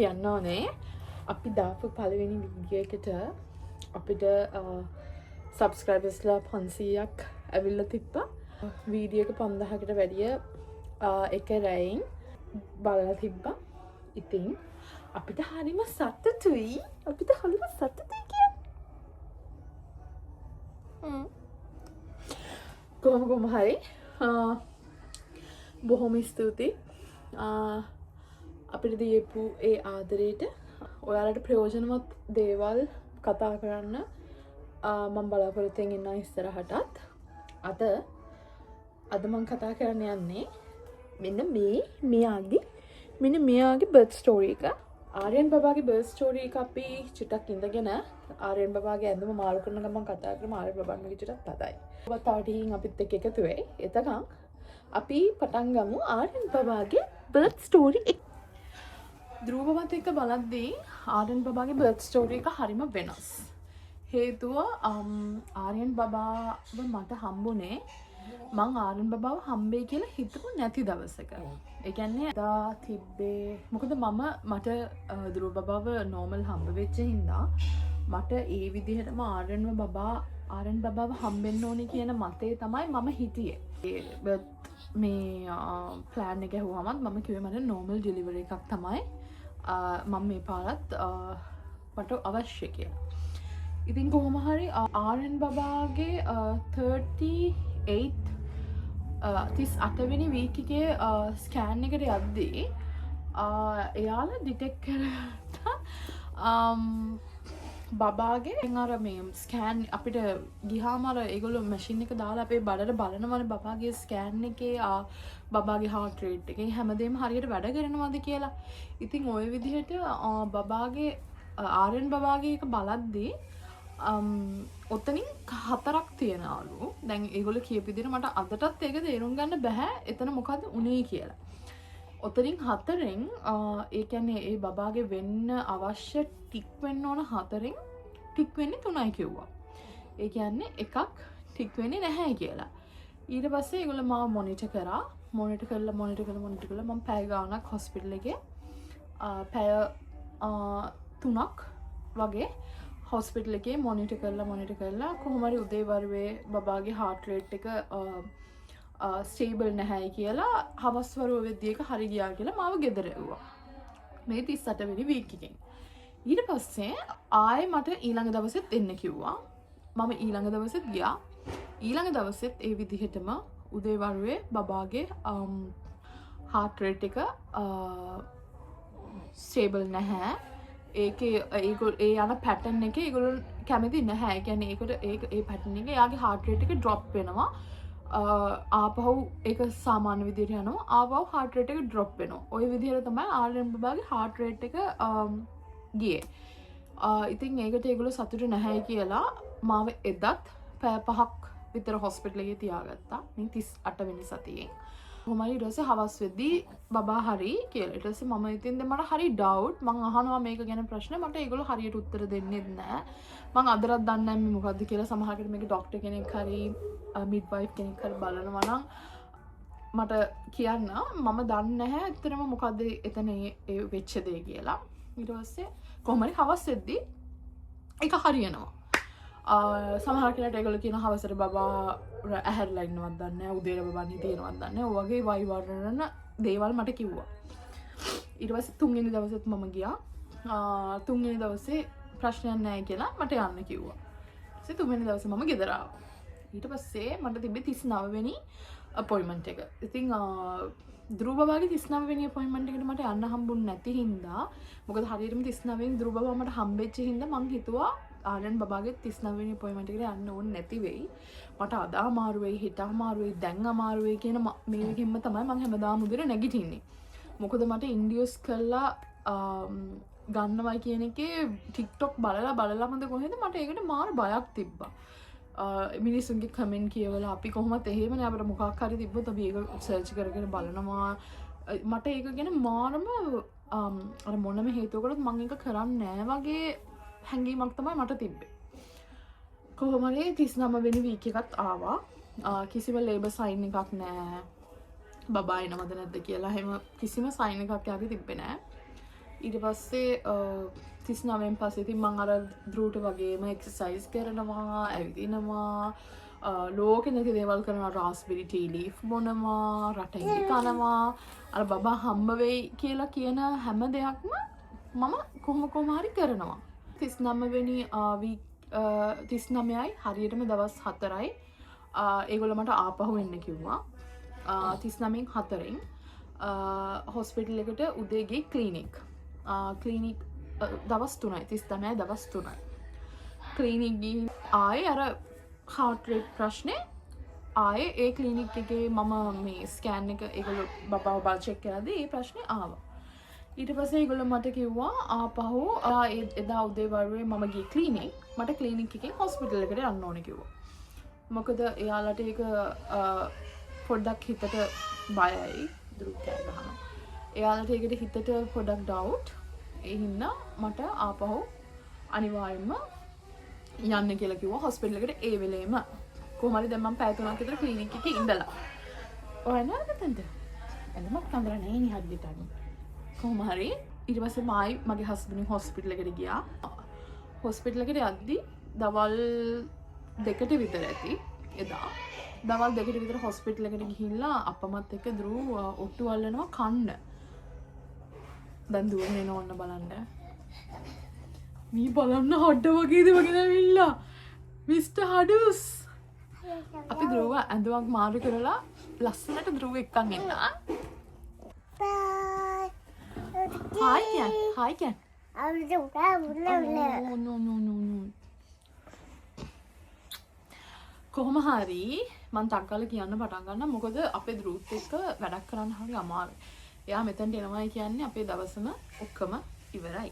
කියන්න ඕනේ, අපි දාපු පළවෙනි වීඩියෝ එකට අපිට සබ්ස්ක්‍රයිබර්ස්ලා 500ක් ඇවිල්ලා තිබ්බා. වීඩියෝ එක 5000කට වැඩිය එක රැයින් බලලා තිබ්බා. ඉතින් අපිට හරිම සතුටුයි. අපිට හරිම සතුටුයි කියන්නේ. කොහොම කොහොම හරි බොහොම ස්තුතියි අපිට දීපු ඒ ආදරේට. ඔයාලට ප්‍රයෝජනවත් දේවල් කතා කරන්න මම බලාපොරොත්තුවෙන් ඉන්නවා ඉස්සරහටත්. අද අද මං කතා කරන්න යන්නේ මෙන්න මේ මෙයාගේ මෙන්න මෙයාගේ බර්ත් ස්ටෝරි එක. ආර්යන් බබාගේ බර්ත් ස්ටෝරි එක අපි චුට්ටක් ඉඳගෙන ආර්යන් බබාගේ ඇඳුම මාරු කරන ගමන් කතා කරමු. ආර්යන් බබාගේ චුට්ටක් තදයි. ඔබ තව ටිකකින් අපිත් එක්ක එකතු වෙයි. එතකන් අපි පටන් ගමු ආර්යන් බබාගේ බර්ත් ස්ටෝරි එක. ධ්‍රුව බබාත් එක්ක බලද්දී ආර්යන් බබාගේ බර්ත් ස්ටෝරි එක හරිම වෙනස්. හේතුව ආර්යන් බබාව මට හම්බුනේ මං ආර්යන් බබාව හම්බෙයි කියලා හිතපු නැති දවසක. ඒ කියන්නේ එදා තිබ්බේ මොකද මට ධ්‍රුව බබාව නෝමල් හම්බ වෙච්ච හින්දා මට ඒ විදිහටම ආර්යන් බබාව හම්බෙන්න ඕනේ කියන මතේ තමයි මම හිටියේ. ඒ බර්ත් මේ ප්ලෑන් එක ඇහුවමත් මම කිව්වේ මට නෝමල් ඩෙලිවරි එකක් තමයි මම මේ පාරත් මට අවශ්‍ය කියලා. ඉතින් කොහොම හරි ආර්යන් බබාගේ 38 38 වෙනි වීක් එකේ ස්කෑන් එකට යද්දී එයාලා ඩිටෙක්ට් කරගත්තා බබාගේ. දැන් අර මේ ස්කෑන් අපිට ගිහාම අර ඒගොල්ලෝ මැෂින් එක දාලා අපේ බඩට බලනවනේ බබාගේ ස්කෑන් එකේ බබාගේ හાર્ට් රේට් එකේ හැමදේම හරියට වැඩ කරනවද කියලා. ඉතින් ඔය විදිහට බබාගේ ආර්යන් බබාගේ එක බලද්දී ඔතනින් හතරක් තියනවලු. දැන් ඒගොල්ලෝ කියපු විදිහට මට අදටත් ඒක තේරුම් ගන්න බැහැ එතන මොකද උනේ කියලා. ඔතනින් හතරෙන් ඒ කියන්නේ ඒ බබාගේ වෙන්න අවශ්‍ය ටික් වෙන්න ඕන හතරෙන් ටික් වෙන්නේ තුනයි කිව්වා. ඒ කියන්නේ එකක් ටික් වෙන්නේ නැහැ කියලා. ඊට පස්සේ ඒගොල්ලෝ මාව මොනිටර් කරා. මොනිටර් කරලා, මොනිටර් කරලා, මොනිටර් කරලා මම පැය ගාණක් හොස්පිටල් එකේ පැය 3ක් වගේ හොස්පිටල් එකේ මොනිටර් කරලා, මොනිටර් කරලා කොහොම හරි උදේ වරුවේ බබාගේ හાર્ට් රේට් එක ස්ටේබල් නැහැයි කියලා, හවස් වරුව වෙද්දී එක හරි ගියා කියලා මාව ගෙදර එව්වා. මේ 38 වෙනි වීක් එකෙන්. ඊට පස්සේ ආයේ මට ඊළඟ දවසෙත් එන්න කිව්වා. මම ඊළඟ දවසෙත් ගියා. ඊළඟ දවසෙත් ඒ විදිහටම උදේ වරුවේ බබාගේ හાર્ට් රේට් එක ස්ටේබල් නැහැ. ඒකේ ඒගොල්ලෝ ඒ යන පැටර්න් එකේ ඒගොල්ලෝ කැමති නැහැ. ඒ කියන්නේ ඒකට ඒක ඒ පැටර්න් එකේ එයාගේ හાર્ට් රේට් එක ඩ්‍රොප් වෙනවා. ආපහු ඒක සාමාන්‍ය විදිහට යනවා. ආපහු හાર્ට් රේට් එක ඩ්‍රොප් වෙනවා. ඔය විදිහට තමයි ආර්යන් බබාගේ හાર્ට් රේට් එක ගියේ. ඉතින් ඒකට ඒගොල්ලෝ සතුටු නැහැ කියලා මාව එදත් පැය 5ක් විතර හොස්පිටල් එකේ තියාගත්තා. මේ 38 වෙනි සතියෙන්. කොහොම හරි ඊට පස්සේ හවස් වෙද්දී බබා හරි කියලා. ඊට පස්සේ මම ඉතින් දැන් මට හරි ඩවුට්. මං අහනවා මේක ගැන ප්‍රශ්න, මට ඒගොල්ලෝ හරියට උත්තර දෙන්නෙත් නෑ. මං අදටත් දන්නේ නෑ මේ මොකද්ද කියලා. සමහරකට මේක ඩොක්ටර් කෙනෙක් හරි මිඩ්වයිෆ් කෙනෙක් හරි බලනවා නම් මට කියන්න, මම දන්නේ නැහැ ඇත්තටම මොකද්ද එතන ඒ ඒ වෙච්ච දේ කියලා. ඊට පස්සේ කොහොම හරි හවස් වෙද්දී ඒක හරියනවා. සමහර කෙනාට ඒගොල්ලෝ කියන හවසට බබා ඇහැරලා ඉන්නවත් දන්නේ නැහැ, උදේට බබා නිදිනවත් දන්නේ නැහැ. ඔය වගේ වයි වර්ණන දේවල් මට කිව්වා. ඊට පස්සේ තුන්වෙනි දවසෙත් මම ගියා. තුන්වෙනි දවසේ ප්‍රශ්නයක් නැහැ කියලා මට යන්න කිව්වා. ඊට පස්සේ තුන්වෙනි දවසේ මම ගෙදර ආවා. ඊට පස්සේ මට තිබ්බේ 39 වෙනි අපොයින්ට්මන්ට් එක. ඉතින් ධ්‍රුව බබාගේ 39 වෙනි අපොයින්ට්මන්ට් එකට මට යන්න හම්බුනේ නැති හින්දා, මොකද හරියටම 39 වෙනි ධ්‍රුව බබා මට හම්බෙච්ච හින්දා මං හිතුවා ආර්යන් බබාගේ 39 වෙනි අපොයින්ට්මන්ට් එකට යන්න ඕනේ නැති වෙයි. මට අද අමාරු වෙයි, හෙට අමාරු වෙයි, දැන් අමාරු වෙයි කියන මේ එකෙන්ම තමයි මං හැමදාම උදේට නැගිටින්නේ. මොකද මට ඉන්ඩියුස් කළා ගන්නවා කියන එකේ ටික්ටොක් බලලා බලලාමද කොහෙද මට ඒකට මාර බයක් තිබ්බා. මිනිස්සුන්ගේ කමෙන්ට් කියවලා, අපි කොහොමත් එහෙමනේ, අපිට මොකක් හරි තිබ්බොත් අපි ඒක සර්ච් කර කර බලනවා. මට ඒක ගැන මාරම අර මොනම හේතුවකටත් මං ඒක කරන්නේ නෑ වගේ හැඟීමක් තමයි මට තිබ්බේ. කොහොම හරි 39 වෙනි වීක් එකත් ආවා. කිසිම ලේබර් සයින් එකක් නෑ. බබා එනවද නැද්ද කියලා එහෙම කිසිම සයින් එකක් යාගේ තිබ්බේ නෑ. ඊට පස්සේ 39න් පස්සේ ඉතින් මං අර ධ්‍රුවට වගේම එක්සර්සයිස් කරනවා, ඇවිදිනවා, ලෝකෙ නැති දේවල් කරනවා, රාස්බෙරි ටී ලීෆ් බොනවා, රටඉඳි කනවා. අර බබා හම්බ වෙයි කියලා කියන හැම දෙයක්ම මම කොහොම කොහොම හරි කරනවා. 39 වෙනි වීක් 39යි හරියටම දවස් 4යි ඒගොල්ලෝ මට ආපහු එන්න කිව්වා. 39න් 4න් හොස්පිටල් එකට උදේ ගියේ ක්ලිනික්. ක්ලිනික් දවස් 3යි, 39 දවස් 3යි. ක්ලිනික් ගිහින් ආයේ අර හાર્ට් රේට් ප්‍රශ්නේ ආයේ ඒ ක්ලිනික් එකේ මම මේ ස්කෑන් එක ඒගොල්ලෝ බබාව බල චෙක් කරද්දී ඒ ප්‍රශ්නේ ආවා. ඊට පස්සේ ඒගොල්ලෝ මට කිව්වා ආපහු ඒ එදා උදේ වරුවේ මම ගියේ ක්ලිනික්, මට ක්ලිනික් එකෙන් හොස්පිටල් එකට යන්න ඕනේ කිව්වා. මොකද එයාලට ඒක පොඩ්ඩක් හිතට බයයි, දුරු කෑ ගහනවා. එයාලට ඒකට හිතට පොඩ්ඩක් ඩවුට්. ඒ හින්දා මට ආපහු අනිවාර්යෙන්ම යන්න කියලා කිව්වා හොස්පිටල් එකට ඒ වෙලේම. කොහොම හරි දැන් මම පැය 3ක් විතර ක්ලිනික් එකේ ඉඳලා. ඔය නේද මෙතනද? ඇඳුමක් අඳලා නෑ නේ හරියට අනේ. කොහොම හරි ඊට පස්සේ මායි මගේ හස්බන්ඩ් හොස්පිටල් එකට ගියා. හොස්පිටල් එකට යද්දි දවල් 2ට විතර ඇති එදා. දවල් 2ට විතර හොස්පිටල් එකට ගිහිල්ලා අප්පමත් එක්ක ධ්‍රුව ඔට්ටු අල්ලනවා කන්න. දැන් දුවගෙන එන ඕන්න බලන්න. මී බලන්න හොඩ වගේද වගේ ඇවිල්ලා. මිස්ටර් හඩුස්. අපි ධ්‍රුව ඇඳුමක් මාරු කරලා ලස්සනට ධ්‍රුව එක්කන් එන්න. Bye. හායි කියන්න. හායි කියන්න. Oh, Oh, no, no, no, no. කොහොම හරි මං ටක් ගාලා කියන්න පටන් ගන්නම්, මොකද අපේ ධ්‍රුවත් එක්ක වැඩක් කරන්න හරි අමාරුයි. එයා මෙතනට එනවයි කියන්නේ අපේ දවසම ඔක්කොම ඉවරයි.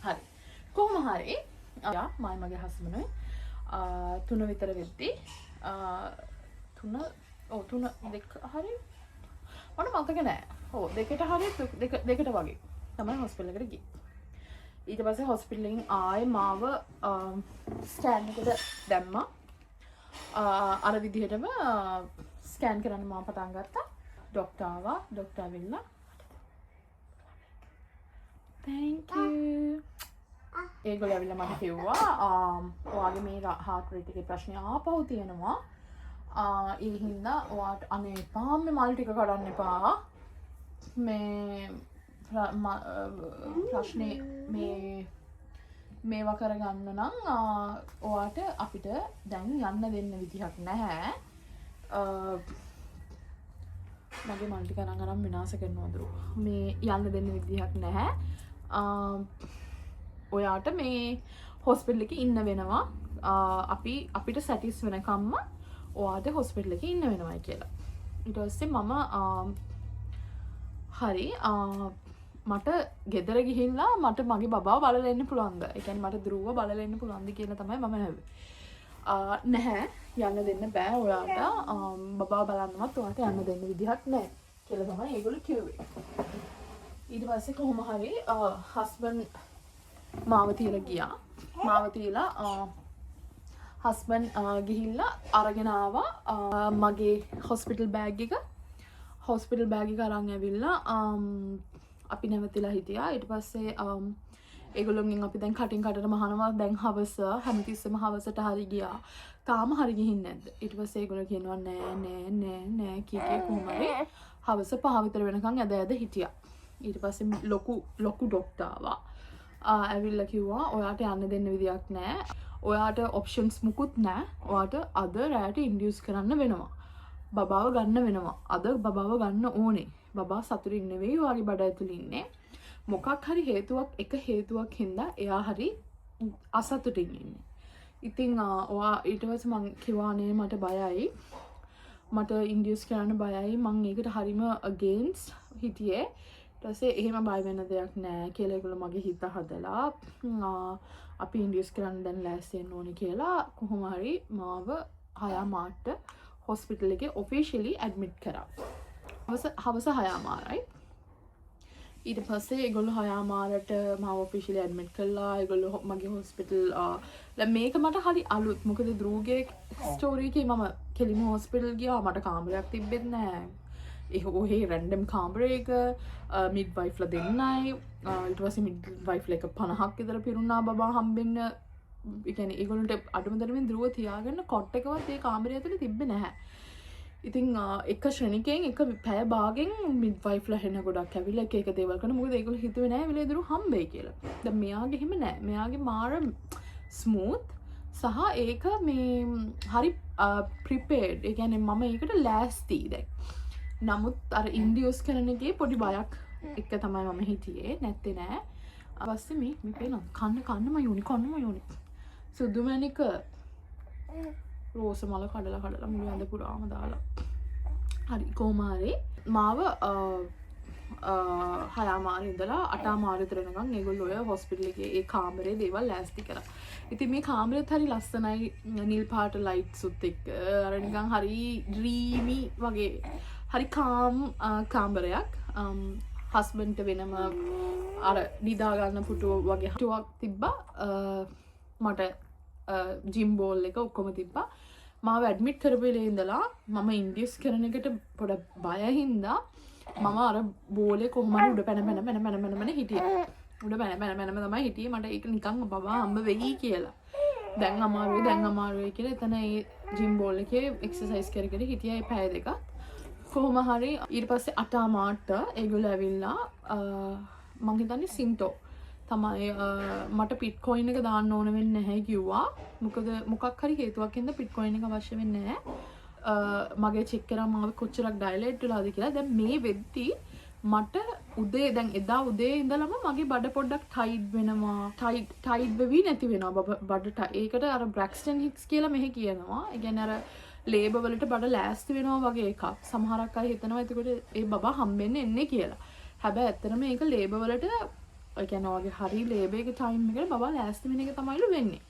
හරි. කොහොම හරි යා මයි මගේ හස්බන්ඩ්ුයි 3 විතර වෙද්දි, 3, ඔව් 3 2 හරි මට මතක නෑ. ඔව් 2ට හරි 2ට වගේ තමයි හොස්පිටල් එකට ගියේ. ඊට පස්සේ හොස්පිටල් එකෙන් ආයේ මාව ස්කෑන් එකට දැම්මා. අර විදිහටම ස්කෑන් කරන්න මම පටන් ගත්තා. ඩොක්ටර් ආවා. ඩොක්ටර් ඇවිල්ලා thank you. ඒගොල්ලෝ ඇවිල්ලා මට කිව්වා ඔයාගේ මේ හાર્ට් රේට් එකේ ප්‍රශ්නේ ආපහු තියෙනවා. ඒ හින්දා ඔයාට අනේ එපා මේ මල් ටික කඩන්න එපා. මේ ප්‍රශ්නේ මේ මේවා කරගන්න නම් ඔයාට අපිට දැන් යන්න දෙන්න විදිහක් නැහැ. මගේ මල් ටික අරන් අරන් විනාශ කරනවා දරු. මේ යන්න දෙන්න විදිහක් නැහැ. ඔයාට මේ හොස්පිටල් එකේ ඉන්න වෙනවා. අපිට සැටිස් වෙනකම්ම ඔයාට හොස්පිටල් එකේ ඉන්න වෙනවයි කියලා. ඊට පස්සේ මම හරි මට ගෙදර ගිහිල්ලා මට මගේ බබාව බලලා එන්න පුළුවන්ද? ඒ කියන්නේ මට ධ්‍රුව බලලා එන්න පුළුවන්ද කියලා තමයි මම ඇහුවේ. නැහැ, යන්න දෙන්න බෑ ඔයාට. බබාව බලන්නවත් ඔයාට යන්න දෙන්න විදිහක් නෑ කියලා තමයි ඒගොල්ලෝ කිව්වේ. ඊට පස්සේ කොහොම හරි හස්බන්ඩ් මාව තියලා ගියා. මාව තියලා හස්බන්ඩ් ගිහිල්ලා අරගෙන ආවා මගේ හොස්පිටල් බෑග් එක. හොස්පිටල් බෑග් එක අරන් ඇවිල්ලා අපි නැවතිලා හිටියා. ඊට පස්සේ ඒගොල්ලොන්ගෙන් අපි දැන් කටින් කටටම අහනවා දැන් හවස හැමතිස්සෙම හවසට හරි ගියා. තාම හරි ගිහින් නැද්ද? ඊට පස්සේ ඒගොල්ලෝ කියනවා නෑ නෑ නෑ නෑ කී කී කොහොම හරි හවස 5 විතර වෙනකන් ඇද ඇද හිටියා. ඊට පස්සේ ලොකු ලොකු ඩොක්ටර් ආවා. ඇවිල්ලා කිව්වා ඔයාට යන්න දෙන්න විදියක් නෑ. ඔයාට ඔප්ෂන්ස් මුකුත් නෑ. ඔයාට අද රෑට ඉන්ඩියුස් කරන්න වෙනවා. බබාව ගන්න වෙනවා. අද බබාව ගන්න ඕනේ. බබා සතුටින් නෙවෙයි ඔයාගේ බඩ ඇතුළේ ඉන්නේ. මොකක් හරි හේතුවක්, එක හේතුවක් හින්දා එයා හරි අසතුටින් ඉන්නේ. ඉතින් ඔයා ඊට පස්සේ මං කිව්වා අනේ මට බයයි. මට ඉන්ඩියුස් කරන්න බයයි. මං ඒකට හරිම අගේන්ස්ට් හිටියේ. ඊට පස්සේ එහෙම බය වෙන්න දෙයක් නෑ කියලා ඒගොල්ලෝ මගේ හිත හදලා අපි ඉන්ඩියුස් කරන්න දැන් ලෑස්ති වෙන්න ඕනේ කියලා කොහොම හරි මාව 6:15ට හොස්පිටල් එකේ ඔෆිෂියලි ඇඩ්මිට් කරා. හවස 6:15යි. ඊට පස්සේ ඒගොල්ලෝ 6:15ට මාව ඔෆිෂියලි ඇඩ්මිට් කළා. ඒගොල්ලෝ මගේ හොස්පිටල්, දැන් මේක මට හරි අලුත්. මොකද ධ්‍රුවගේ ස්ටෝරි එකේ මම කෙලිම හොස්පිටල් ගියා. මට කාමරයක් තිබ්බෙත් නෑ. ඒ ඔහේ රැන්ඩම් කාමරයක මිඩ්වයිෆ්ලා දෙන්නයි. ඊට පස්සේ මිඩ්වයිෆ්ලා එක 50ක් විතර පිරුණා බබා හම්බෙන්න. ඒ කියන්නේ ඒගොල්ලන්ට අඩුම තරමින් ධ්‍රුව තියාගන්න කොට් එකවත් ඒ කාමරය ඇතුලේ තිබ්බේ නැහැ. ඉතින් එක ක්ෂණිකයෙන්, එක පැය භාගෙන් මිඩ්වයිෆ්ලා එන ගොඩක් ඇවිල්ලා එක එක දේවල් කරන. මොකද ඒගොල්ලෝ හිතුවේ නෑ වෙලේ ධ්‍රුව හම්බෙයි කියලා. දැන් මෙයාගේ එහෙම නෑ. මෙයාගේ මාර ස්මූත් සහ ඒක මේ හරි ප්‍රිපේර්ඩ්. ඒ කියන්නේ මම ඒකට ලෑස්ති දැන්. නමුත් අර ඉන්ඩියුස් කරන එකේ පොඩි බයක් එක්ක තමයි මම හිටියේ. නැත්තේ නෑ. පස්සේ මේ මේ පේනවා, කන්න කන්නම යෝනි, කන්නම යෝනි. සුදු මැණික රෝස මල කඩලා කඩලා මුළු ඇඳ පුරාම දාලා. හරි, කොහොම හරි මාව 6:30 ඉඳලා 8:30 විතර වෙනකන් ඒගොල්ලෝ ඔය හොස්පිටල් එකේ ඒ කාමරේ දේවල් ලෑස්ති කරා. ඉතින් මේ කාමරෙත් හරි ලස්සනයි, නිල් පාට ලයිට්ස් උත් එක්ක අර නිකන් හරි ඩ්‍රීමි වගේ හරි කාම් කාමරයක්. හස්බන්ඩ්ට වෙනම අර නිදා ගන්න පුටුව වගේ පුටුවක් තිබ්බා. මට ජිම් බෝල් එක ඔක්කොම තිබ්බා. මාව ඇඩ්මිට් කරපු වෙලේ ඉඳලා මම ඉන්ඩියුස් කරන එකට පොඩ බය හින්දා මම අර බෝලේ කොහොම හරි උඩ පැන පැන පැන පැන පැන පැන හිටියා. උඩ පැන පැන පැනම තමයි හිටියේ. මට ඒක නිකන් බබා හම්බ වෙයි කියලා. දැන් අමාරුයි, දැන් අමාරුයි කියලා එතන ඒ ජිම් බෝල් එකේ එක්සර්සයිස් කර කර හිටියා ඒ පැය දෙකත්. කොහොම හරි ඊට පස්සේ 8:30ට ඒගොල්ලෝ ඇවිල්ලා, මං හිතන්නේ සින්ටෝ තමයි, මට පික් කොයින් එක දාන්න ඕන වෙන්නේ නැහැ කිව්වා. මොකද මොකක් හරි හේතුවක් හින්දා පික් කොයින් එක අවශ්‍ය වෙන්නේ නැහැ. මගේ චෙක් කරා මාව කොච්චරක් ඩයිලේට් වෙලාද කියලා. දැන් මේ වෙද්දි මට උදේ, දැන් එදා උදේ ඉඳලම මගේ බඩ පොඩ්ඩක් ටයිට් වෙනවා. ටයිට් ටයිට් වෙවි නැති වෙනවා බඩ. ඒකට අර බ්‍රැක්ස්ටන් හික්ස් කියලා මෙහෙ කියනවා. ඒ කියන්නේ අර ලේබර් වලට බඩ ලෑස්ති වෙනවා වගේ එකක්. සමහරක් අය හිතනවා එතකොට ඒ බබා හම්බෙන්න එන්නේ කියලා. හැබැයි ඇත්තටම ඒක ලේබර් වලට, ඒ කියන්නේ ඔයගේ හරි ලේබර් එක ටයිම් එකට බබා ලෑස්ති වෙන එක තමයිලු වෙන්නේ.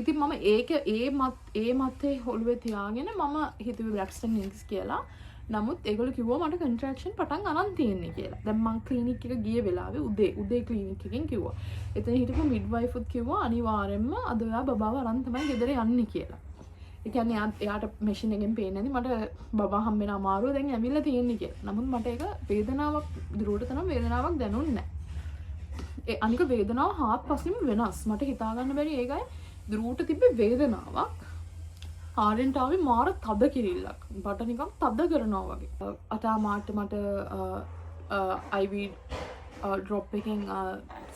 ඉතින් මම ඒක ඒ මතේ ඔළුවේ තියාගෙන මම හිතුවේ බ්‍රැක්ස්ටන් හික්ස් කියලා. නමුත් ඒගොල්ලෝ කිව්වා මට කන්ට්‍රැක්ෂන් පටන් අරන් තියෙන්නේ කියලා. දැන් මං ක්ලිනික් එක ගිය වෙලාවේ උදේ උදේ ක්ලිනික් එකෙන් කිව්වා. එතන හිටපු මිඩ්වයිෆුත් කිව්වා අනිවාර්යෙන්ම අද ඔයා බබාව අරන් තමයි ගෙදර යන්නේ කියලා. ඒ කියන්නේ එයාට මැෂින් එකෙන් පේන්නේ නැති මට බබා හම්බෙන අමාරුව දැන් ඇවිල්ලා තියෙන්නේ කියලා. නමුත් මට ඒක වේදනාවක් දුරට තරම් වේදනාවක් දැනුන්නේ නැහැ. ඒ අනික වේදනාව හාත්පසින්ම වෙනස්. මට හිතා ගන්න බැරි ඒකයි දුරට තිබ්බේ වේදනාවක්. ආරෙන්ට ආවේ මාර තද කිරිල්ලක්. බට නිකන් තද කරනවා වගේ. 8:30ට මට IV drop එකෙන්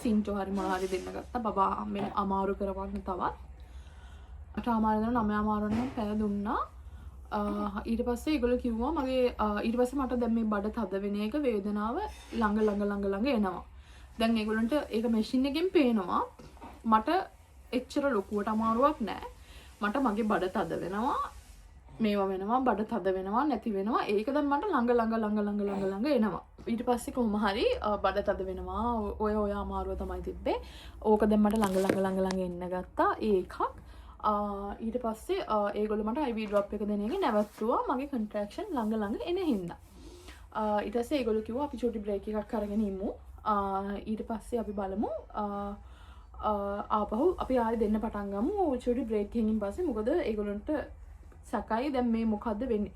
සින්ටෝ හරි මොනවා හරි දෙන්න ගත්තා. බබා හම්බෙන අමාරු කරවන්න තවත්. 8:30 ඉඳලා 9:30 වෙනකම් පැය දුන්නා. ඊට පස්සේ ඒගොල්ලෝ කිව්වා මගේ ඊට පස්සේ මට දැන් මේ බඩ තද වෙන එක වේදනාව ළඟ ළඟ ළඟ ළඟ එනවා. දැන් ඒගොල්ලන්ට ඒක මැෂින් එකෙන් පේනවා. මට එච්චර ලොකුවට අමාරුවක් නෑ. මට මගේ බඩ තද වෙනවා, මේවා වෙනවා, බඩ තද වෙනවා, නැති වෙනවා. ඒක දැන් මට ළඟ ළඟ ළඟ ළඟ ළඟ ළඟ එනවා. ඊට පස්සේ කොහොම හරි බඩ තද වෙනවා, ඔය ඔය අමාරුව තමයි තිබ්බේ. ඕක දැන් මට ළඟ ළඟ ළඟ ළඟ එන්න ගත්තා. ඒ එකක්. ඊට පස්සේ ඒගොල්ලෝ මට IV drop එක දෙන එක නැවැත්තුවා මගේ කන්ට්‍රැක්ෂන් ළඟ ළඟ එන හින්දා. ඊට පස්සේ ඒගොල්ලෝ කිව්වා අපි චුටි බ්‍රේක් එකක් අරගෙන ඉමු. ඊට පස්සේ අපි බලමු. ආපහු අපි ආයෙ දෙන්න පටන් ගමු චුටි බ්‍රේක් එකකින් පස්සේ. මොකද ඒගොල්ලන්ට සැකයි දැන් මේ මොකද්ද වෙන්නේ.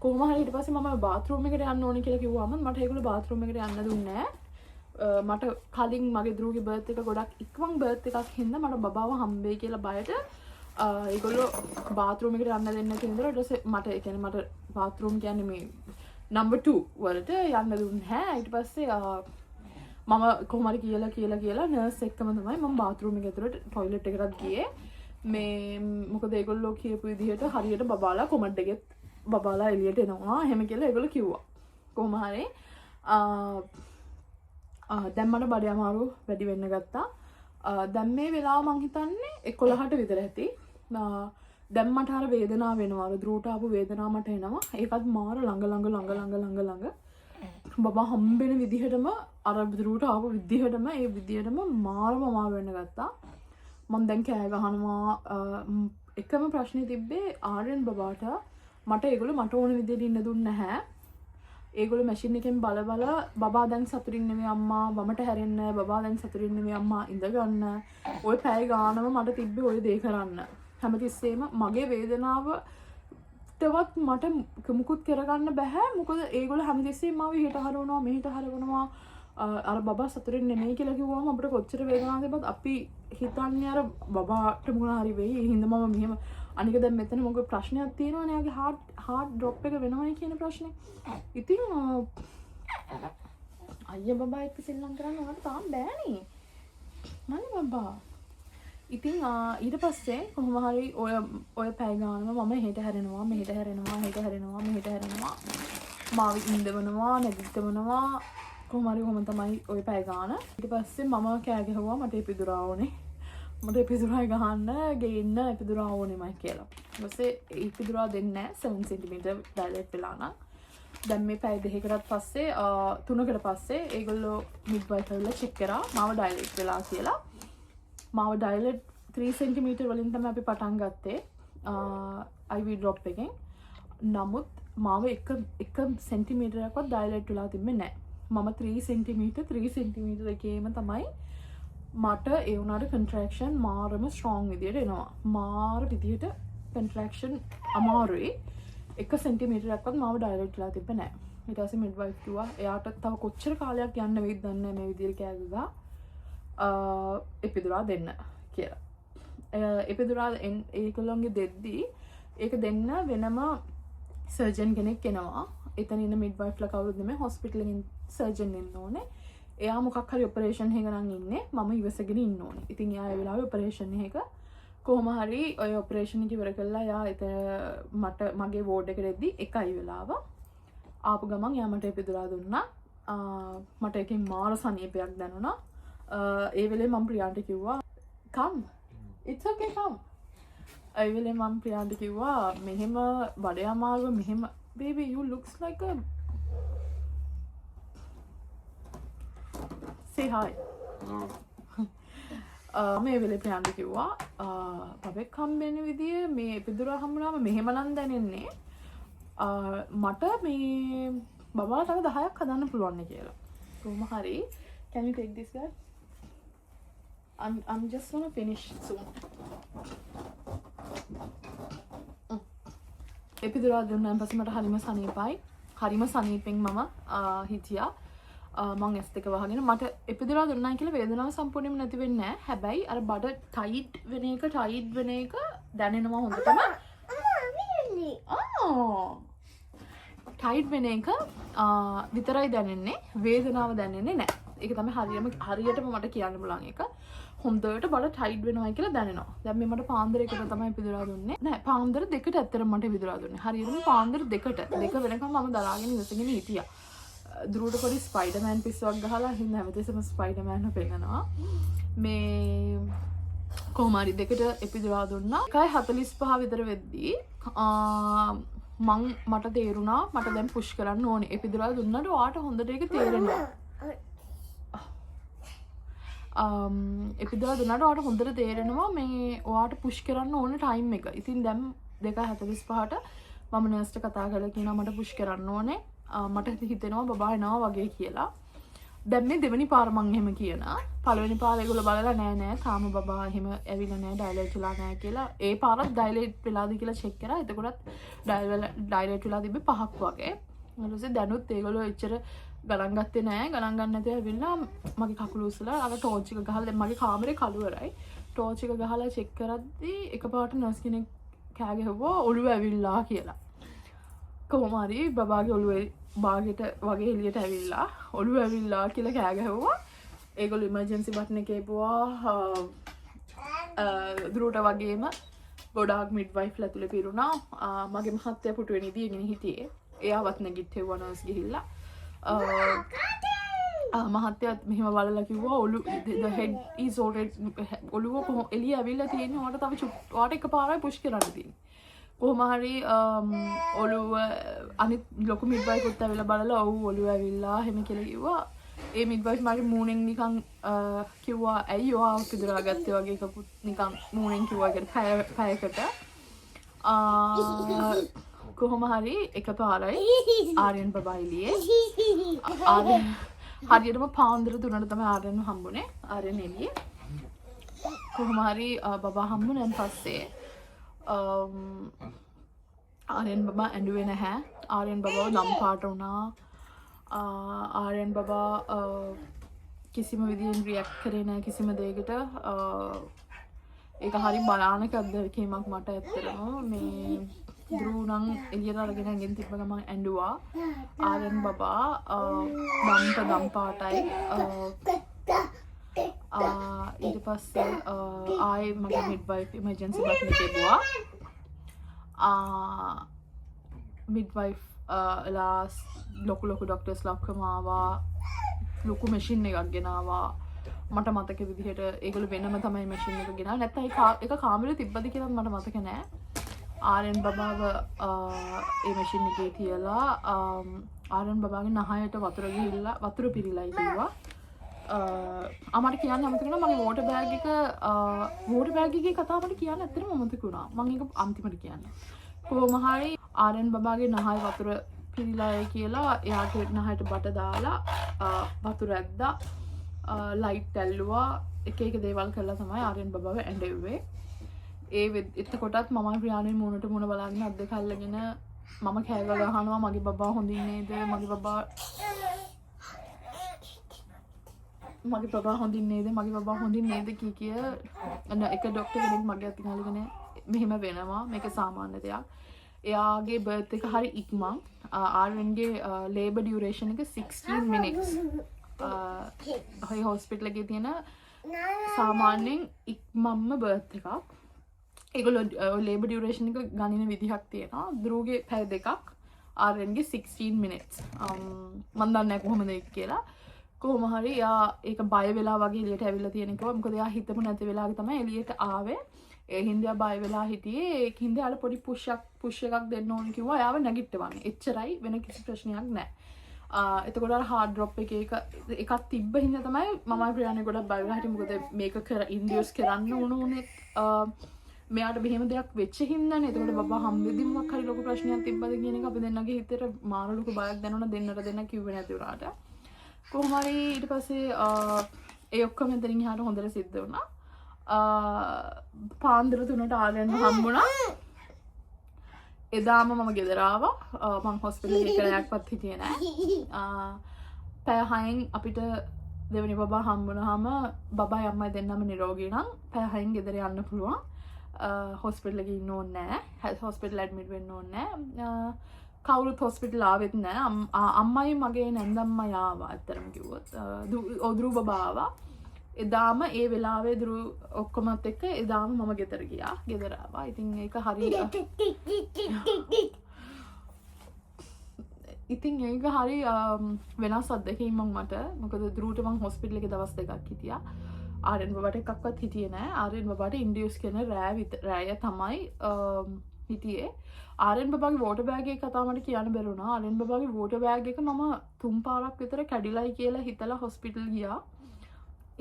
කොහොම හරි ඊට පස්සේ මම බාත්රූම් එකට යන්න ඕනේ කියලා කිව්වම මට ඒගොල්ලෝ බාත්රූම් එකට යන්න දුන්නේ නෑ. මට කලින් මගේ දරුවගේ බර්ත් එක ගොඩක් ඉක්මන් බර්ත් එකක් හින්දා මට බබාව හම්බෙයි කියලා බයට ඒගොල්ලෝ බාත්රූම් එකට යන්න දෙන්න නැති ඉඳලා ඊට පස්සේ මට, ඒ කියන්නේ මට බාත්රූම් කියන්නේ මේ නම්බර් 2 වලට යන්න දුන්නේ නැහැ. ඊට පස්සේ මම කොහොම හරි කියලා කියලා කියලා නර්ස් එක්කම තමයි මම බාත්රූම් එක ඇතුළට ටොයිලට් එකටත් ගියේ. මේ මොකද ඒගොල්ලෝ කියපු විදිහට හරියට බබාලා කොමඩ් එකෙත් බබාලා එළියට එනවා එහෙම කියලා ඒගොල්ලෝ කිව්වා. කොහොම හරි දැන් මට බඩේ අමාරු වැඩි වෙන්න ගත්තා. දැන් මේ වෙලාව මං හිතන්නේ 11ට විතර ඇති. දැන් මට අර වේදනාව වෙනවා. අර ධ්‍රුවට ආපු වේදනාව මට එනවා. ඒකත් මාර ළඟ ළඟ ළඟ ළඟ ළඟ ළඟ බබා හම්බෙන විදිහටම, අර ධ්‍රුවට ආපු විදිහටම, ඒ විදිහටම මාරම අමාරු වෙන්න ගත්තා. මං දැන් කෑ ගහනවා. එකම ප්‍රශ්නේ තිබ්බේ ආර්යන් බබාට මට ඒගොල්ලෝ මට ඕන විදිහට ඉන්න දුන්නේ නැහැ. ඒගොල්ලෝ මැෂින් එකෙන් බල බල බබා දැන් සතුටින් නෙමෙයි අම්මා, වමට හැරෙන්න, බබා දැන් සතුටින් නෙමෙයි අම්මා, ඉඳ ගන්න. ඔය පැය ගානම මට තිබ්බේ ඔය දේ කරන්න. හැමතිස්සෙම මගේ වේදනාවටවත් මට මුකුත් කරගන්න බැහැ. මොකද ඒගොල්ලෝ හැමතිස්සෙම මාව එහෙට හරවනවා, මෙහෙට හරවනවා. අර බබා සතුටින් නෙමෙයි කියලා කිව්වම අපිට කොච්චර වේදනාවක් තිබ්බත් අපි හිතන්නේ අර බබාට මොන හරි වෙයි. ඒ හින්දා මම මෙහෙම අනික දැන් මෙතන මොකද ප්‍රශ්නයක් තියෙනවනේ එයාගේ හાર્ට් හાર્ට් ඩ්‍රොප් එක වෙනවයි කියන ප්‍රශ්නේ. ඉතින් අයියා බබා එක්ක සෙල්ලම් කරන්න ඔයාලට තාම බෑනේ. මල්ලි බබා. ඉතින් ඊට පස්සේ කොහොම හරි ඔය ඔය පැය ගානම මම එහෙට හැරෙනවා, මෙහෙට හැරෙනවා, එහෙට හැරෙනවා, මෙහෙට හැරෙනවා. මාව ඉඳවනවා, නැගිටවනවා. කොහොම හරි කොහොම තමයි ඔය පැය ගාන. ඊට පස්සේ මම කෑ ගැහුවා මට එපිදුරා ඕනේ. මට එපිදුරා ගහන්න ගේන්න එපිදුරා ඕනෙමයි කියලා. ඊට පස්සේ එපිදුරා දෙන්නේ නැහැ 7 සෙන්ටිමීටර් ඩයලේට් වෙලා නම්. දැන් මේ පැය දෙකකටත් පස්සේ තුනකට පස්සේ ඒගොල්ලෝ මිඩ්වයිෆ් ඇවිල්ලා චෙක් කරා මාව ඩයලේට් වෙලා කියලා. මාව ඩයලේට් 3 සෙන්ටිමීටර් වලින් තමයි අපි පටන් ගත්තේ IV drop එකෙන්. නමුත් මාව එක එක සෙන්ටිමීටරයක්වත් ඩයලේට් වෙලා තිබ්බේ නැහැ. මම 3 සෙන්ටිමීටර් 3 සෙන්ටිමීටර් එකේම තමයි මට ඒ වුණාට කන්ට්‍රැක්ෂන් මාරම ස්ට්‍රෝං විදියට එනවා. මාර විදියට කන්ට්‍රැක්ෂන් අමාරුයි. එක සෙන්ටිමීටරයක්වත් මාව ඩයලේට් වෙලා තිබ්බේ නැහැ. ඊට පස්සේ මිඩ්වයිෆ් කිව්වා එයාට තව කොච්චර කාලයක් යන්න වෙයිද දන්නේ නැහැ මේ විදියට කෑ ගගා එපිදුරා දෙන්න කියලා. එපිදුරා ඒගොල්ලන්ගේ දෙද්දී ඒක දෙන්න වෙනම සර්ජන් කෙනෙක් එනවා. එතන ඉන්න මිඩ්වයිෆ්ලා කවුරුත් නෙමෙයි, හොස්පිටල් එකෙන් සර්ජන් එන්න ඕනේ. එයා මොකක් හරි ඔපරේෂන් එකක නම් ඉන්නේ, මම ඉවසගෙන ඉන්න ඕනේ. ඉතින් එයා ඒ වෙලාවේ ඔපරේෂන් එකක කොහොම හරි ඔය ඔපරේෂන් එක ඉවර කරලා එයා එතන මට මගේ වෝඩ් එකට එද්දි එකයි වෙලාව. ආපු ගමන් එයා මට එපිදුරා දුන්නා. මට එකෙන් මාර සනීපයක් දැනුණා. ඒ වෙලේ මම ප්‍රියාන්ට කිව්වා come, it's okay, come. ඒ වෙලේ මම ප්‍රියාන්ට කිව්වා මෙහෙම බඩේ අමාරුව මෙහෙම baby you looks like a say hi. මේ වෙලේ ප්‍රියාන්ට කිව්වා බබෙක් හම්බෙන විදිය මේ එපිදුරා හම්බුනාම මෙහෙම නම් දැනෙන්නේ මට මේ බබාලා තව 10ක් හදන්න පුළුවන් නේ කියලා. කොහොම හරි can you take this guy? I'm just gonna finish soon. එපිදුරා දුන්නාන් පස්සේ මට හරිම සනීපයි. හරිම සනීපෙන් මම හිටියා. මං ඇස් දෙක වහගෙන මට එපිදුරා දුන්නා කියලා වේදනාව සම්පූර්ණයෙන්ම නැති වෙන්නේ නෑ. හැබැයි අර බඩ ටයිට් වෙන එක ටයිට් වෙන එක දැනෙනවා හොඳටම. ටයිට් වෙන එක විතරයි දැනෙන්නේ, වේදනාව දැනෙන්නේ නෑ. ඒක තමයි හරියටම මට කියන්න පුළුවන් එක. හොඳට බඩ ටයිට් වෙනවා කියලා දැනෙනවා. දැන් මේ මට පාන්දර එකට තමයි එපිදුරා දුන්නේ. නෑ, පාන්දර දෙකට ඇත්තටම මට එපිදුරා දුන්නේ. හරියටම පාන්දර දෙකට. දෙක වෙනකම් මම දරාගෙන ඉවසගෙන හිටියා. දුරට පොඩි ස්පයිඩර්මෑන් පිස්සුවක් ගහලා හින්දා හැමතිස්සෙම ස්පයිඩර්මෑන්ව පෙන්නනවා. මේ කොහොම හරි දෙකට එපිදුරා දුන්නා. 1:45 විතර වෙද්දී මට තේරුණා මට දැන් පුෂ් කරන්න ඕනේ. එපිදුරා දුන්නාට ඔයාට හොඳට ඒක තේරෙනවා. එපිදුරා දුන්නාට ඔයාට හොඳට තේරෙනවා මේ ඔයාට පුෂ් කරන්න ඕන ටයිම් එක. ඉතින් දැන් 2:45ට මම නර්ස්ට කතා කරලා කියනවා මට පුෂ් කරන්න ඕනේ. මට හිතෙනවා බබා එනවා වගේ කියලා. දැන් මේ දෙවෙනි පාර මං එහෙම කියනවා. පළවෙනි පාර ඒගොල්ලෝ බලලා නෑ නෑ තාම බබා එහෙම ඇවිල්ලා නෑ, ඩයලේට් වෙලා නෑ කියලා. ඒ පාරත් ඩයලේට් වෙලාද කියලා චෙක් කරා. එතකොටත් ඩයලේට් වෙලා තිබ්බේ 5ක් වගේ. ඊට පස්සේ දැනුත් ඒගොල්ලෝ එච්චර ගණන් ගත්තේ නෑ. ගණන් ගන්න නැතුව ඇවිල්ලා මගේ කකුල උස්සලා අර ටෝච් එක ගහලා, දැන් මගේ කාමරේ කළුවරයි. ටෝච් එක ගහලා චෙක් කරද්දී එකපාරට නර්ස් කෙනෙක් කෑ ගැහුවා ඔළුව ඇවිල්ලා කියලා. කොහොම හරි බබාගේ ඔළුව බාගෙට වගේ එළියට ඇවිල්ලා ඔළුව ඇවිල්ලා කියලා කෑ ගැහුවා. ඒගොල්ලෝ ඉමර්ජන්සි බටන් එක එබුවා. දුරට වගේම ගොඩාක් මිඩ්වයිෆ්ලා ඇතුලේ පිරුණා. මගේ මහත්තයා පුටුවේ නිදිගෙන හිටියේ. එයාවත් නැගිට්ටෙව්වා නර්ස් ගිහිල්ලා. මහත්තයාත් මෙහෙම බලලා කිව්වා ඔලු the head is already ඔළුව කොහොම එළිය ඇවිල්ලා තියෙන්නේ, ඔයාට තව ඔයාට එකපාරයි පුෂ් කරන්න තියෙන්නේ. කොහොම හරි ඔළුව අනිත් ලොකු මිඩ්වයිෆ් උත් ඇවිල්ලා බලලා ඔව් ඔළුව ඇවිල්ලා එහෙම කියලා කිව්වා. ඒ මිඩ්වයිෆ් මගේ මූණෙන් නිකන් කිව්වා ඇයි ඔයා පිදුරා ගත්තේ වගේ එකකුත් නිකන් මූණෙන් කිව්වා. ඒ කියන්නේ පැයකට. කොහොම හරි එකපාරයි ආර්යන් බබා එළියේ. ආර්යන් හරියටම පාන්දර 3ට තමයි ආර්යන්ව හම්බුනේ. ආර්යන් එළියේ. කොහොම හරි බබා හම්බුනන් පස්සේ ආර්යන් බබා ඇඬුවේ නැහැ. ආර්යන් බබාව දම් පාට වුණා. ආර්යන් බබා කිසිම විදිහෙන් රියැක්ට් කරේ නෑ කිසිම දෙයකට. ඒක හරි භයානක අත්දැකීමක් මට ඇත්තටම. මේ ධ්‍රුව නම් එළියට අරගෙන ඇඟෙන් තිබ්බ ගමන් ඇඬුවා. ආර්යන් බබා දම්ප දම් පාටයි. ඊට පස්සේ ආයේ මගේ මිඩ්වයිෆ් ඉමර්ජන්සි බටන් එක එබුවා. මිඩ්වයිෆ් ලා ලොකු ලොකු ඩොක්ටර්ස්ලා ඔක්කොම ආවා. ලොකු මැෂින් එකක් ගෙනාවා. මට මතක විදිහට ඒගොල්ලෝ වෙනම තමයි මැෂින් එක ගෙනාවේ. නැත්නම් ඒක කාමරේ තිබ්බද කියලාත් මට මතක නෑ. ආර්යන් බබාව ඒ මැෂින් එකේ තියලා ආර්යන් බබාගේ නහයට වතුර ගිහිල්ලා වතුර පිරීලායි කිව්වා. මට කියන්න අමතක වුණා මගේ වෝටර් බෑග් එක, වෝටර් බෑග් එකේ කතාව මට කියන්න ඇත්තටම අමතක වුණා. මං ඒක අන්තිමට කියන්න. කොහොම හරි ආර්යන් බබාගේ නහය වතුර පිරීලායි කියලා එයාගේ නහයට බට දාලා වතුර ඇද්දා. ලයිට් ඇල්ලුවා. එක එක දේවල් කරලා තමයි ආර්යන් බබාව ඇඬෙව්වේ. ඒ එතකොටත් මමයි ප්‍රියාණුයි මූණට මූණ බලාගෙන අත් දෙක අල්ලගෙන මම කෑ ගහනවා, මගේ බබා හොඳින් නේද, මගේ බබා, මගේ බබා හොඳින් නේද, මගේ බබා හොඳින් නේද කිය කිය. අන්න එක ඩොක්ටර් කෙනෙක් මගේ අතින් අල්ලගෙන මෙහෙම වෙනවා, මේක සාමාන්‍ය දෙයක්. එයාගේ බර්ත් එක හරි ඉක්මන්. ආර්යන්ගේ ලේබර් ඩියුරේෂන් එක 16 මිනිට්ස්. ඔය හොස්පිටල් එකේ තියෙන සාමාන්‍යයෙන් ඉක්මන්ම බර්ත් එකක්. ඒගොල්ලෝ ලේබර් ඩියුරේෂන් එක ගණින විදිහක් තියෙනවා. ධ්‍රුවගේ පැය 2ක්, ආර්යන්ගේ 16 මිනිට්ස්. මන් දන්නේ නැහැ කොහොමද ඒක කියලා. කොහොම හරි එයා ඒක බය වෙලා වගේ එළියට ඇවිල්ලා තියෙන එක. මොකද එයා හිතපු නැති වෙලාවක තමයි එළියට ආවේ. ඒ හින්දා එයා බය වෙලා හිටියේ. ඒක හින්දා එයාලා පොඩි පුෂ් එකක් දෙන්න ඕන කිව්වා. එයාව නැගිට්ටවන්න. එච්චරයි, වෙන කිසි ප්‍රශ්නයක් නැහැ. එතකොට අර හાર્ට් ඩ්‍රොප් එකේ එකක් තිබ්බ හින්දා තමයි මමයි ප්‍රියාණි ගොඩක් බය වෙලා හිටියේ. මොකද මේක ඉන්ඩියුස් කරන්න ඕන උනේ මෙයාට මෙහෙම දෙයක් වෙච්ච හින්දානේ. එතකොට බබා හම්බෙද්දි මොකක් හරි ලොකු ප්‍රශ්නයක් තිබ්බද කියන එක අපි දෙන්නගේ හිතේට මාර ලොකු බයක් දැනුණා. දෙන්නට දෙන්න කිව්වේ නැති වුණාට. කොහොම හරි ඊට පස්සේ ඒ ඔක්කොම එතනින් එහාට හොඳට සිද්ධ වුණා. පාන්දර 3ට ආර්යන්ව හම්බුණා. එදාම මම ගෙදර ආවා. මං හොස්පිටල් එකේ එක රැයක්වත් හිටියේ නෑ. පැය 6න් අපිට දෙවෙනි බබා හම්බුනහම බබායි අම්මයි දෙන්නම නිරෝගී නම් පැය 6න් ගෙදර යන්න පුළුවන්. හොස්පිටල් එකේ ඉන්න ඕනේ නෑ. හොස්පිටල් ඇඩ්මිට් වෙන්න ඕනේ නෑ. කවුරුත් හොස්පිටල් ආවෙත් නෑ. අම්මයි මගේ නැන්දම්මයි ආවා ඇත්තටම කිව්වොත්. ඔව්, ධ්‍රුව බබා ආවා. එදාම ඒ වෙලාවේ ධ්‍රුව ඔක්කොමත් එක්ක එදාම මම ගෙදර ගියා. ගෙදර ආවා. ඉතින් ඒක හරි වෙනස් අත්දැකීමක් මට. මොකද ධ්‍රුවට මං හොස්පිටල් එකේ දවස් 2ක් හිටියා. ආර්යන් බබාට එකක්වත් හිටියේ නෑ. ආර්යන් බබාට ඉන්ඩියුස් කරන රෑ තමයි හිටියේ. ආර්යන් බබාගේ වෝටර් බෑග් එක කතාව මට කියන්න බැරි වුණා. ආර්යන් බබාගේ වෝටර් බෑග් එක මම 3 පාරක් විතර කැඩිලයි කියලා හිතලා හොස්පිටල් ගියා.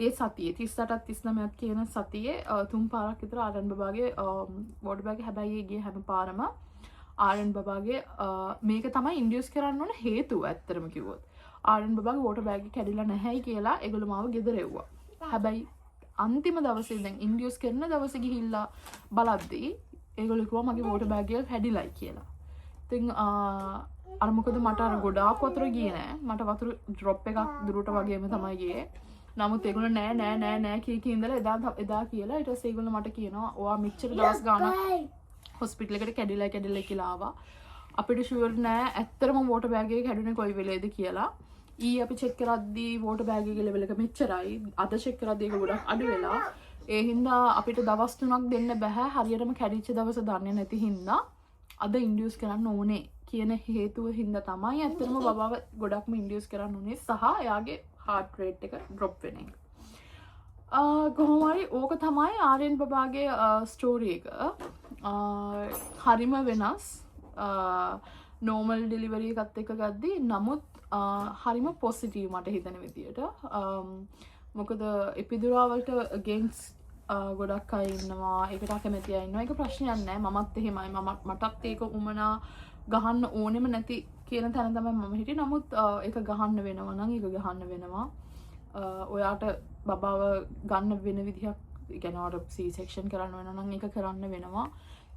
ඒ සතියේ 38ත් 39ත් කියන සතියේ 3 පාරක් විතර ආර්යන් බබාගේ වෝටර් බෑග් එක. හැබැයි ඒ ගිය හැම පාරම ආර්යන් බබාගේ, මේක තමයි ඉන්ඩියුස් කරන්න ඕන හේතුව ඇත්තටම කිව්වොත්. ආර්යන් බබාගේ වෝටර් බෑග් එක කැඩිලා නැහැයි කියලා ඒගොල්ලෝ මාව ගෙදර එව්වා. හැබැයි අන්තිම දවසේ දැන් ඉන්ඩියුස් කරන දවසේ ගිහිල්ලා බලද්දී ඒගොල්ලෝ කිව්වා මගේ වෝටර් බෑග් එක කැඩිලයි කියලා. ඉතින් අර මොකද මට අර ගොඩාක් වතුර ගියේ නෑ. මට වතුර ඩ්‍රොප් එකක් දුරට වගේම තමයි ගියේ. නමුත් ඒගොල්ලෝ නෑ නෑ නෑ නෑ කිය කී ඉඳලා එදා කියලා ඊට පස්සේ ඒගොල්ලෝ මට කියනවා ඔයා මෙච්චර දවස් ගාණක් හොස්පිටල් එකට කැඩිලා කැඩිලා කියලා ආවා. අපිට ෂුවර් නෑ ඇත්තටම වෝටර් බෑග් එක කැඩුනේ කොයි වෙලේද කියලා. ඊ අපි චෙක් කරද්දී වෝටර් බෑග් එකේ ලෙවල් එක මෙච්චරයි. අද චෙක් කරද්දී ඒක ගොඩක් අඩු වෙලා. ඒ හින්දා අපිට දවස් 3ක් දෙන්න බෑ. හරියටම කැඩිච්ච දවස දන්නේ නැති හින්දා අද ඉන්ඩියුස් කරන්න ඕනේ කියන හේතුව හින්දා තමයි ඇත්තටම බබාව ගොඩක්ම ඉන්ඩියුස් කරන්න ඕනේ සහ එයාගේ හાર્ට් රේට් එක ඩ්‍රොප් වෙන එක. කොහොම හරි ඕක තමයි ආර්යන් බබාගේ ස්ටෝරි එක. හරිම වෙනස් නෝමල් ඩෙලිවරි එකත් එක්ක ගද්දි. නමුත් හරිම පොසිටිව් මට හිතෙන විදියට. මොකද එපිදුරා වලට අගේන්ස්ට් ගොඩක් අය ඉන්නවා, ඒකට අකමැති අය ඉන්නවා. ඒක ප්‍රශ්නයක් නෑ. මමත් එහෙමයි. මටත් ඒක උමනා ගහන්න ඕනෙම නැති කියන තැන තමයි මම හිටියේ. නමුත් ඒක ගහන්න වෙනවා නම් ඒක ගහන්න වෙනවා. ඔයාට බබාව ගන්න වෙන විදිහක්, ඒ කියන්නේ ඔයාට සී සෙක්ෂන් කරන්න වෙනවා නම් ඒක කරන්න වෙනවා.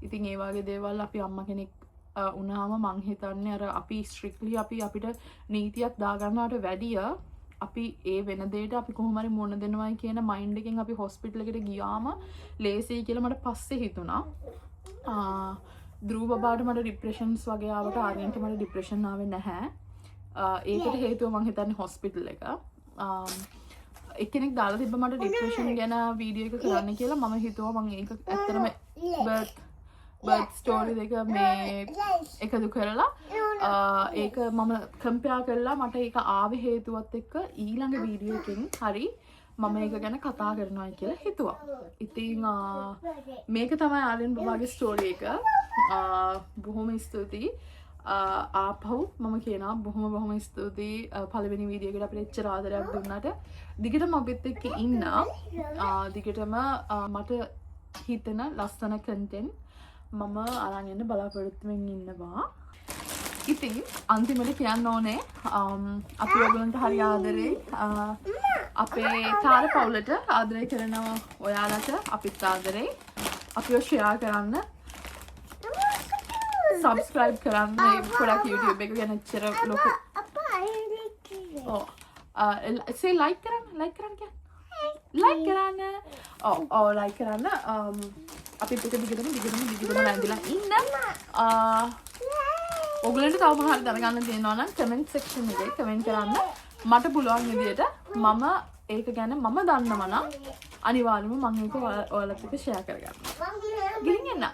ඉතින් ඒ වගේ දේවල් අපි අම්මා කෙනෙක් වුණාම මං හිතන්නේ අර අපි ස්ට්‍රික්ට්ලි අපි අපිට නීතියක් දාගන්නවට වැඩිය අපි ඒ වෙන දෙයට අපි කොහොම හරි මුහුණ දෙනවයි කියන මයින්ඩ් එකෙන් අපි හොස්පිටල් එකට ගියාම ලේසියි කියලා මට පස්සේ හිතුණා. ධ්‍රුව බබාට මට ඩිප්‍රෙෂන්ස් වගේ ආවට ආර්යන්ට මට ඩිප්‍රෙෂන් ආවේ නැහැ. ඒකට හේතුව මං හිතන්නේ හොස්පිටල් එක. එක්කෙනෙක් දාලා තිබ්බ මට ඩිප්‍රෙෂන් ගැන වීඩියෝ එක කරන්න කියලා. මම හිතුවා මං ඒක ඇත්තටම බර්ත් බර්ත් ස්ටෝරි දෙක මේ එකතු කරලා ඒක මම කම්පෙයාර් කරලා මට ඒක ආවේ හේතුවත් එක්ක ඊළඟ වීඩියෝ එකකින් හරි මම ඒක ගැන කතා කරනවා කියලා හිතුවා. ඉතින් මේක තමයි ආර්යන් බබාගේ ස්ටෝරි එක. බොහොම ස්තුතියි. ආපහු මම කියනවා බොහොම බොහොම ස්තුතියි පළවෙනි වීඩියෝ එකට අපිට එච්චර ආදරයක් දුන්නාට. දිගටම අපිත් එක්ක ඉන්න. දිගටම මට හිතෙන ලස්සන කන්ටෙන්ට් මම අරන් එන්න බලාපොරොත්තු වෙමින් ඉන්නවා. ඉතින් අන්තිමට කියන්න ඕනේ අපි ඔයගොල්ලන්ට හරි ආදරෙයි. අපේ තාර පවුලට ආදරය කරනවා. ඔයාලට අපිත් ආදරෙයි. අපිව ෂෙයා කරන්න, සබ්ස්ක්‍රයිබ් කරන්න. මේ පොඩක් YouTube එක ගැන එච්චර ලොකු ඔව් සේ ලයික් කරන්න, ලයික් කරන්න කියන්න, ලයික් කරන්න. ඔව් ඔව් ලයික් කරන්න. අපිත් එක්ක දිගටම දිගටම දිගටම රැඳිලා ඉන්න. ඔයගොල්ලන්ට තව මොනවා හරි දැනගන්න තියෙනවා නම් කමෙන්ට් සෙක්ෂන් එකේ කමෙන්ට් කරන්න. මට පුළුවන් විදියට මම ඒක ගැන මම දන්නවා නම් අනිවාර්යයෙන්ම මම ඒක ඔයාලත් එක්ක ෂෙයා කරගන්නවා. ගිහින් එන්න.